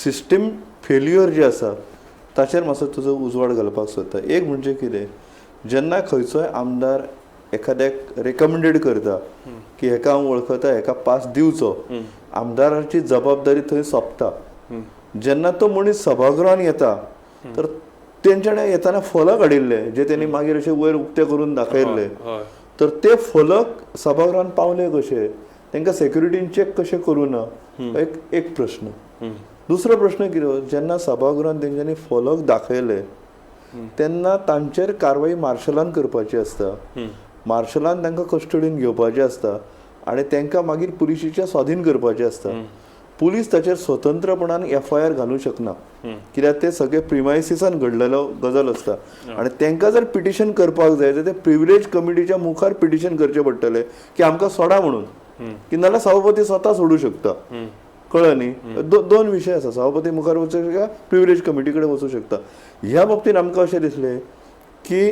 System failure जे आसा ताचेर मातसो तुजो उजवाड घालपाक सोदता. एक म्हणजे कितें, जेन्ना खंयचोय आमदार एखाद्याक रेकमेंडेड करता की हेका हांव वळखता, हेका पास दिवचो, आमदाराची जबाबदारी थंय सोंपता. जेन्ना तो मनीस सभागृहान येता तर तेंच्यानी येताना फलक हाडिल्ले जे तेणी मागीर अशे वयर उक्ते करून दाखयल्ले, तर ते फलक सभागृहान पावले कशे, तांकां सेक्युरिटीन चॅक कशें करूं ना, एक प्रश्न. दुसरो प्रश्न कितें, जेन्ना सभागृहान तेंच्यांनी फलक दाखयले तेन्ना तांचेर कारवाई मार्शलान करपाची आसता, मार्शलान तांकां कस्टडीन घेवपाची आसता आनी तांकां मागीर पुलिशीच्या स्वाधीन करपाचें आसता. पुलीस ताचेर स्वतंत्रपणान एफआयआर घालूंक शकना, कित्याक ते सगळे प्रिमायसिसान घडलेलो गजाल आसता आनी तांकां जर पिटिशन करपाक जाय जाल्यार ते प्रिविलेज कमिटीच्या मुखार पिटिशन करचें पडटलें की आमकां सोडा म्हणून, की नाल्यार सभापती स्वता सोडूं शकता. कळ्ळें न्ही? दोन विशय आसा, सभापती मुखार वचूंक शकता, प्रिविलेज कमिटी कडेन वचूंक शकता. ह्या बाबतीन आमकां अशें दिसलें की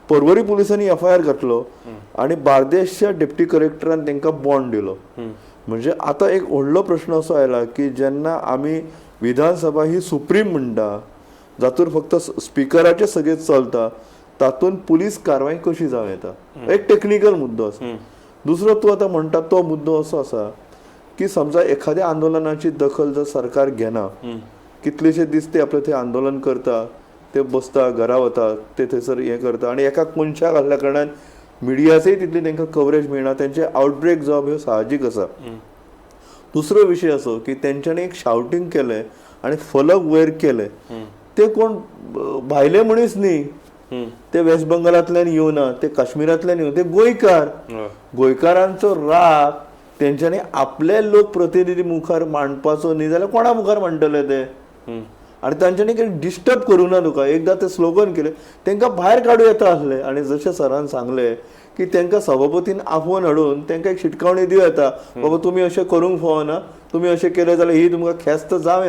पर्वरी पुलिसांनी एफआयआर घातलो आनी बार्देशच्या डेप्टी कलेक्टरान तांकां बॉन्ड दिलो. म्हणजे आतां एक व्हडलो प्रश्न असो आयला की जेन्ना आमी विधानसभा ही सुप्रीम म्हणटा, जातूर फक्त स्पिकराचें सगळें चलता, तातूंत पुलीस कारवाय कशी जावं येता, एक टेक्निकल मुद्दो आसा. दुसरो तूं आतां म्हणटा तो मुद्दो असो आसा की समजा एखाद्या आंदोलनाची दखल जर सरकार घेना, कितलेशे दीस ते आपले थंय आंदोलन करता, ते बसता, घरा वता, ते थंयसर हें करता आनी एका कोनशाक आसल्या कारणान मिडियाचेय तितली तांकां कवरेज मेळना, तेंचे आउटब्रेक जावप ह्यो साहजीक आसा. दुसरो विशय असो की तेंच्यांनी एक शावटींग केलें आनी फलक वयर केले, ते कोण भायले मनीस न्ही, ते वेस्ट बंगालांतल्यान येवना, ते काश्मीरांतल्यान येवना, ते गोंयकार. गोंयकारांचो राग तेंच्यांनी आपले लोक प्रतिनिधी मुखार मांडपाचो न्ही जाल्यार कोणा मुखार मांडटले ते? आनी तांच्यांनी कितें डिस्टर्ब करूं ना तुका, एकदां ते स्लोगन केले तांकां भायर काडूं येता आसलें. आनी जशें सरान सांगलें की तांकां सभापतीन आफोवन हाडून तांकां एक शिटकावणी दिवं येता, बाबा तुमी अशें करूंक फावना, तुमी अशें केलें जाल्यार ही तुमकां ख्यास्त जावं येता.